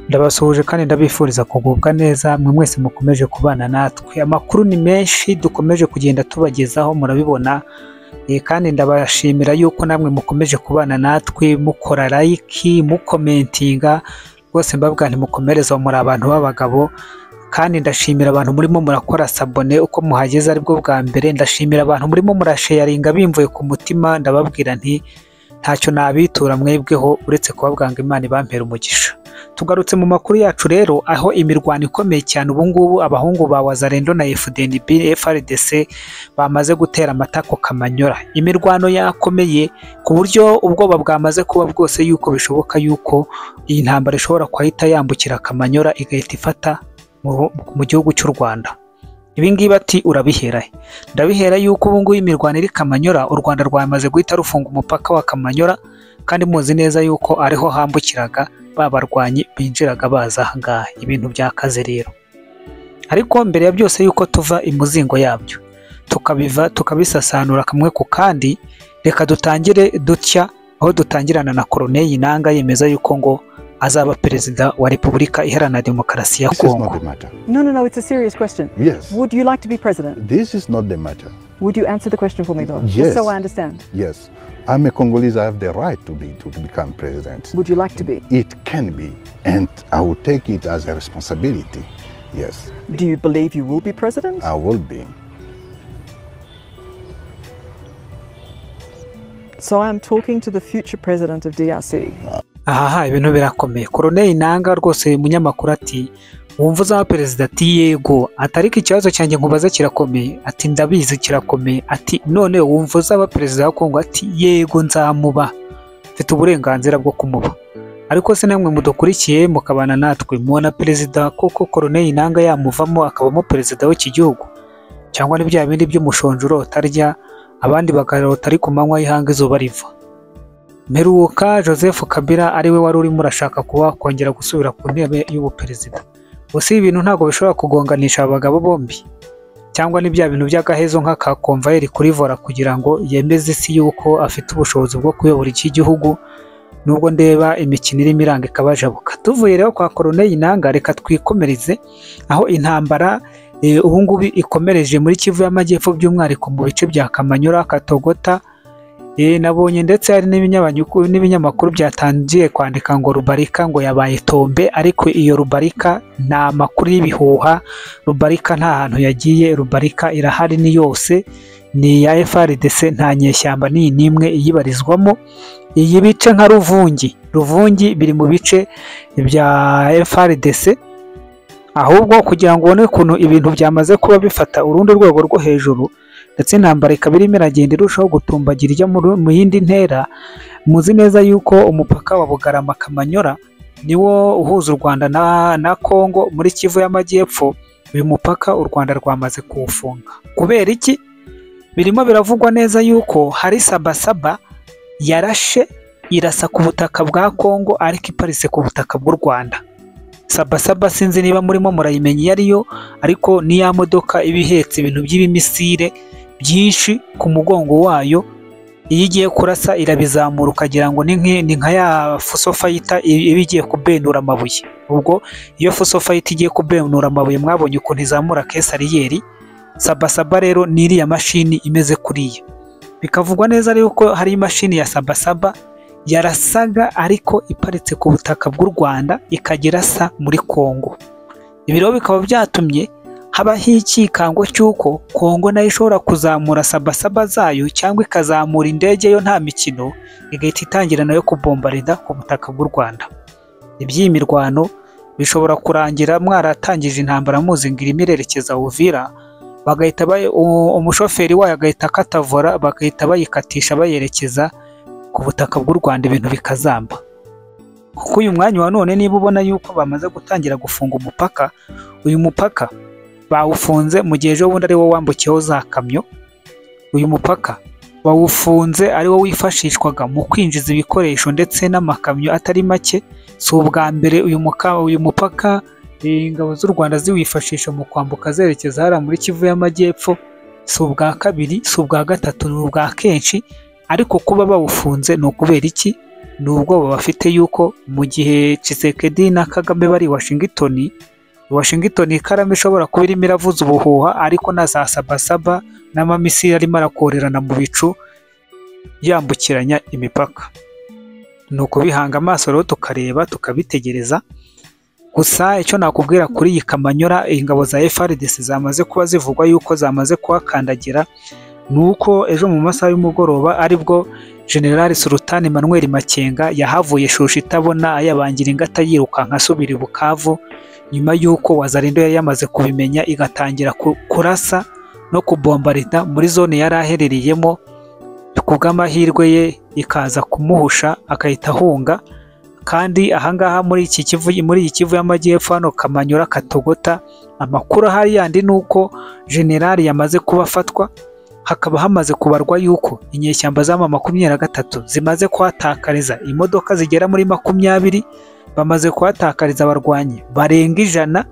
Ndabasuhuje kandi ndabifuriza kugubwa neza mwe mwese mukomeje kubana natwe. Amakuru ni menshi dukomeje kugenda tubagezaho murabibona, kandi ndabashimira yuko namwe mukomeje kubana natwe mukora like, mukomentinga, rwose mbabwira ntimukomereze aho, muri abantu b'abagabo. Kandi ndashimira abantu murimo murakora sabone uko muhageze aribwo bwa mbere, ndashimira abantu murimo murasharinga bimvuye ku mutima, ndababwira nti ntacyo nabitura mwebweho uretse kubabwira ngo Imana ibampere umugisha. Tugarutse mu makuru yacu rero, aho imirwano ikomeye cyane ubu ngubu abahungu ba Wazalendo na FDNB FARDC bamaze gutera amatako Kamanyora. Imirwano yakomeye ku buryo ubwoba bwamaze kuba bwose yuko bishoboka yuko iyi ntambara ishobora kuhita yambukira Kamanyora igahita ifata mu gihugu cy'u Rwanda. Ibi ngibi ati urabihera he? Ndabihera yuko ubu ngubu imirwano iri Kamanyora, u Rwanda rwamaze guhita rufunga umupaka wa Kamanyora, kandi muzi neza yuko ariho hambukiraga ba barwanyi binjiraga baza aha ngaha. Ibintu byakaze rero. Ariko mbere ya byose yuko tuva imuzingo yabyo tukabiva tukabisasanura kamwe ku kandi, reka dutangire dutya aho dutangirana na Corneille Nangaa yemeza yuko ngo azaba perezida wa Repubulika Iharanira Demokarasi ya This is Kongo. not the matter. No, no, no, it's a serious question. Yes. Would you like to be president? This is not the matter. Would you answer the question for me, though? Yes. Just so I understand. Yes. I'm a Congolese. I have the right to become president. Would you like to be? It can be, and I will take it as a responsibility. Yes, Do you believe you will be president? I will be. So I'm talking to the future president of DRC. Aha, ibintu birakomeye. Corneille Nangaa rwose umunyamakuru ati wumva uzaba perezida? Ati yego. Ati ariko ikibazo cyanjye nkubaza kirakomeye. Ati ndabizi kirakomeye. Ati none wumva uzaba perezida wa Kongo? Ati yego nzamuba, mfite uburenganzira bwo kumuba. Ariko se namwe mudukurikiye mukabana natwe, mubona perezida koko Corneille Nangaa yamuvamo akabamo perezida w'iki gihugu, cyangwa ni bya bindi by'umushonji urota arya abandi bakarota ari ku manywa y'ihanga izuba riva? Mperuka Joseph Kabila ariwe wari urimo urashaka kuba kongera gusubira ku ntebe y'ubuperezida. Gusa ibi bintu ntabwo bishobora kugonganisha abagabo bombi, cyangwa ni bya bintu by'agahezo nk'aka Convoyeur kuri Vola kugira ngo yemeze isi yuko afite ubushobozi bwo kuyobora iki gihugu, nubwo ndeba imikino irimo iranga ikabajabuka. Tuvuye rero kwa Corneille Nangaa, reka twikomereze aho intambara ubu ngubu ikomereje muri Kivu y'Amajyepfo, by'umwihariko mu bice bya Kamanyora, Katogota. Nabonye ndetse hari n'ibinyamakuru byatangiye kwandika ngo Rubarika ngo yabaye tombe, ariko iyo Rubarika nta makuru y'ibihuha, Rubarika nta hantu yagiye, Rubarika irahari ni yose, ni iya FARDC, nta nyeshyamba n'iyi n'imwe iyibarizwamo. Iyi bice nka Ruvungi, Ruvungi biri mu bice bya FARDC. Ahubwo kugira ngo ubone ukuntu ibintu byamaze kuba bifata urundi rwego rwo hejuru, ndetse intambara ikaba irimo iragenda irushaho gutumbagira ijya mu yindi ntera, muzi neza yuko umupaka wa Bugarama Kamanyora niwo uhuza u Rwanda na Kongo muri Kivu y'Amajyepfo. Uyu mupaka u Rwanda rwamaze kuwufunga. Kubera iki? Birimo biravugwa neza yuko hari sabasaba yarashe irasa ku butaka bwa Kongo ariko iparitse ku butaka bw'u Rwanda. Sabasaba sinzi niba murimo murayimenya iyo ariyo, ariko ni ya modoka iba ihetse ibintu by'ibimisire byinshi ku mugongo wayo, iyo igiye kurasa irabizamura ukagira ngo ni nka ya fuso fayita iba igiye kubenura amabuye. Ubwo iyo fuso fayita igiye kubenura amabuye mwabonye ukuntu izamura kesariyeri. Sabasaba rero ni iriya mashini imeze kuriya. Bikavugwa neza rero ko hari imashini ya sabasaba yarasaga ariko iparitse ku butaka bw'u Rwanda ikagera sa muri Kongo. Ibi rero bikaba byatumye habaho ikikango cy'uko Kongo nayo ishobora kuzamura sabasaba zayo cyangwa ikazamura indege yo nta mikino, igahita itangira nayo kubombarida ku butaka bw'u Rwanda. Iby'iyi mirwano bishobora kurangira mwaratangije intambara muzi ngo irimo irerekeza Uvira, bagahita umushoferi wayo agahita akatavora, bagahita bayikatisha bayerekeza ku butaka bw'u Rwanda, ibintu bikazamba. Kuko uyu mwanya wa none niba ubona yuko bamaze gutangira gufunga umupaka, uyu mupaka bawufunze mu gihe ejo bundi ari wo wambukiyeho za kamyo. Uyu mupaka bawufunze ari wo wifashishwaga mu kwinjiza ibikoresho ndetse n'amakamyo atari make. Si ubwa mbere uyu mupaka ingabo z'u Rwanda ziwifashisha mu kwambuka zerekeza hariya muri Kivu y'Amajyepfo. Si ubwa kabiri, si ubwa gatatu, ni ubwa kenshi. Ariko kuba bawufunze ni ukubera iki? Ni ubwoba bafite yuko mu gihe Tshisekedi na Kagame bari Washington, Washington ikaramu ishobora kuba irimo iravuza ubuhuha, ariko na za sabasaba n'amamisiri arimo arakorerana mu bicu yambukiranya imipaka. Ni ukubihanga amaso rero tukareba tukabitegereza. Gusa icyo nakubwira kuri iyi Kamanyora, ingabo za FARDC zamaze kuba zivugwa yuko zamaze kuhakandagira, ni uko ejo mu masaha y'umugoroba aribwo General Sultan Emmanuel Makenga yahavuye shusho itabona, ayabangira ingata yirukanka asubira i Bukavu, nyuma y'uko Wazalendo yari yamaze kubimenya igatangira kurasa no kubombarida muri zone yari aherereyemo. Ku bw'amahirwe ye ikaza kumuhusha akahita ahunga. Kandi ahangaha muri iki Kivu, muri iyi Kivu y'Amajyepfo hano Kamanyora Katogota, amakuru ahari yandi ni uko generali yamaze kuba afatwa, hakaba hamaze kubarwa yuko inyeshyamba za M23 zimaze kuhatakariza imodoka zigera muri 20, bamaze kuhatakariza abarwanyi barenga 100.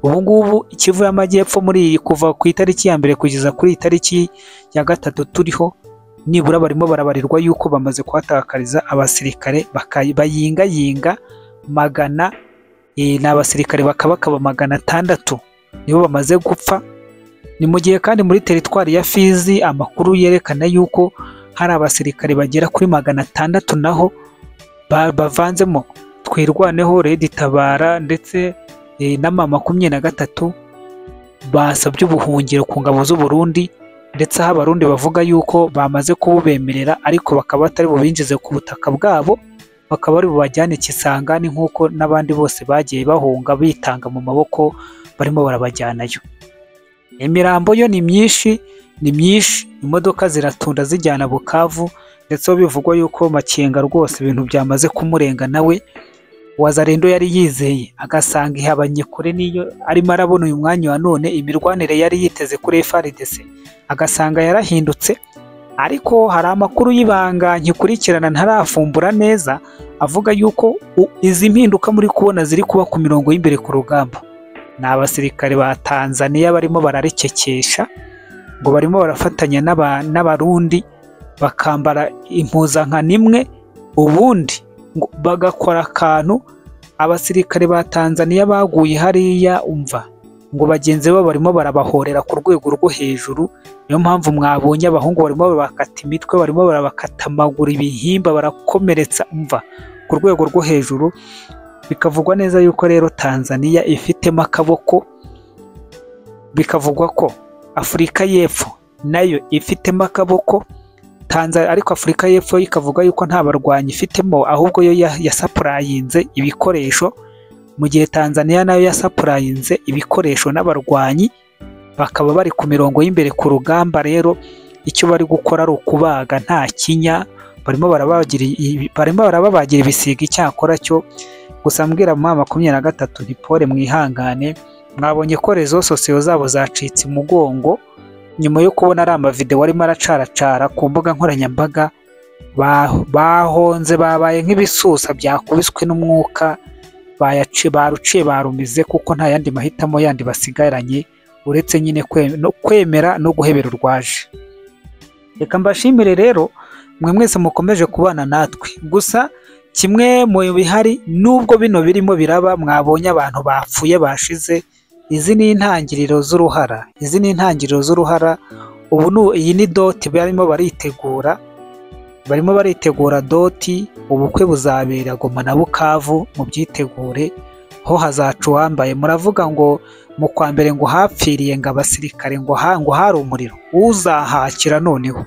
Ubu ngubu Kivu y'Amajyepfo muri iyi kuva ku itariki ya mbere kugeza kuri itariki ya 3 turiho, nibura barimo barabarirwa yuko bamaze kuhatakariza abasirikare bayingayinga magana, ni abasirikare bakabakaba 600 nibo bamaze gupfa. Ni mu gihe kandi muri teritwari ya Fizi amakuru yerekana yuko hari abasirikare bagera kuri 600 naho bavanzemo Twirwaneho, Red Tabara ndetse na M23 basabye ubuhungiro ku ngabo z'u Burundi, ndetse aho Abarundi bavuga yuko bamaze kububemerera ariko bakaba batari bubinjize ku butaka bwabo, bakaba bari bubajyane Kisangani nk'uko n'abandi bose bagiye bahunga bitanga mu maboko barimo barabajyanayo. Imirambo yo ni myinshi, ni myinshi, imodoka ziratunda zijyana Bukavu, ndetse bivugwa yuko Makenga rwose ibintu byamaze kumurenga nawe. Wazalendo yari yizeye agasanga ihabanye kure niyo arimo arabona uyu mwanya wa none, imirwanire yari yiteze kuri FARDC agasanga yarahindutse. Ariko hari amakuru y'ibanga nkikurikirana ntarafumbura neza, avuga yuko izi mpinduka muri kubona ziri kuba ku mirongo y'imbere ku rugamba, ni abasirikare ba Tanzania barimo bararekekesha, ngo barimo barafatanya n'Abarundi bakambara impuzankano imwe, ubundi bagakora akantu. Abasirikare ba Tanzania baguye hariya, umva ngo bagenzi babo barimo barabahorera ku rwego rwo hejuru. Niyo mpamvu mwabonye abahungu barimo barabakata imitwe, barimo barabakata amaguru, ibihimba barakomeretsa, umva ku rwego rwo hejuru. Bikavugwa neza yuko rero Tanzania ifitemo akaboko, bikavugwa ko Afurika y'Epfo nayo ifitemo akaboko. Tanzania ariko Afurika y'Epfo ikavuga yuko nta barwanyi ifitemo, ahubwo yo yasapurayinze ibikoresho, mu gihe Tanzania nayo yasapurayinze ibikoresho n'abarwanyi, bakaba bari ku mirongo y'imbere ku rugamba. Rero icyo bari gukora ari ukubaga nta kinya, barimo barababagira ibisiga icyakora cyo. Gusa mbwira M23 nti pole mwihangane, mwabonye ko rezo sosiyo zabo zacitse umugongo nyuma yo kubona ari amavideo arimo aracaracara ku mbuga nkoranyambaga. Bahonze babaye nk'ibisusa byakubiswe n'umwuka, baruciye barumize, kuko nta yandi mahitamo yandi basigaranye uretse nyine kwemera no guhebera urwaje. Reka mbashimire rero mwe mwese mukomeje kubana natwe. Gusa kimwe mu bihari, nubwo bino birimo biraba, mwabonye abantu bapfuye bashize, izi ni intangiriro z'uruhara, izi ni intangiriro z'uruhara. Ubu iyi ni doti barimo baritegura, barimo baritegura doti. Ubukwe buzabera Goma na Bukavu, mubyitegure ho hazaca uwambaye. Muravuga ngo mu kwa mbere ngo hapfiriye ngo abasirikare ngo hari umuriro, uzahakira noneho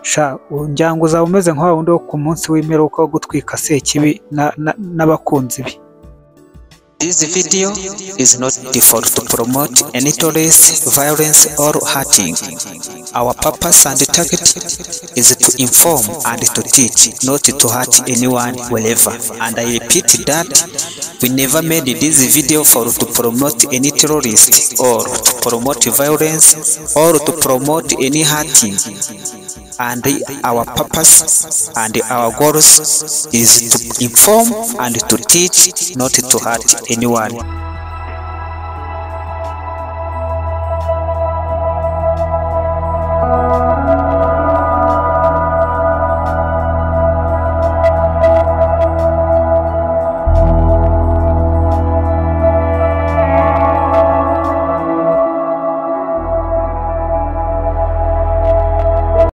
sha njyango uzaba umeze nka wundi wo ku munsi w'imperuka wo gutwika Sekibi n'abakunzi be. This video is not for to promote any terrorist, violence or hurting. Our purpose and target is to inform and to teach, not to hurt anyone wherever. And I repeat that we never made this video for to promote any terrorist or to promote violence or to promote any hurting. And our purpose and our goals is to inform and to teach, not to hurt anyone.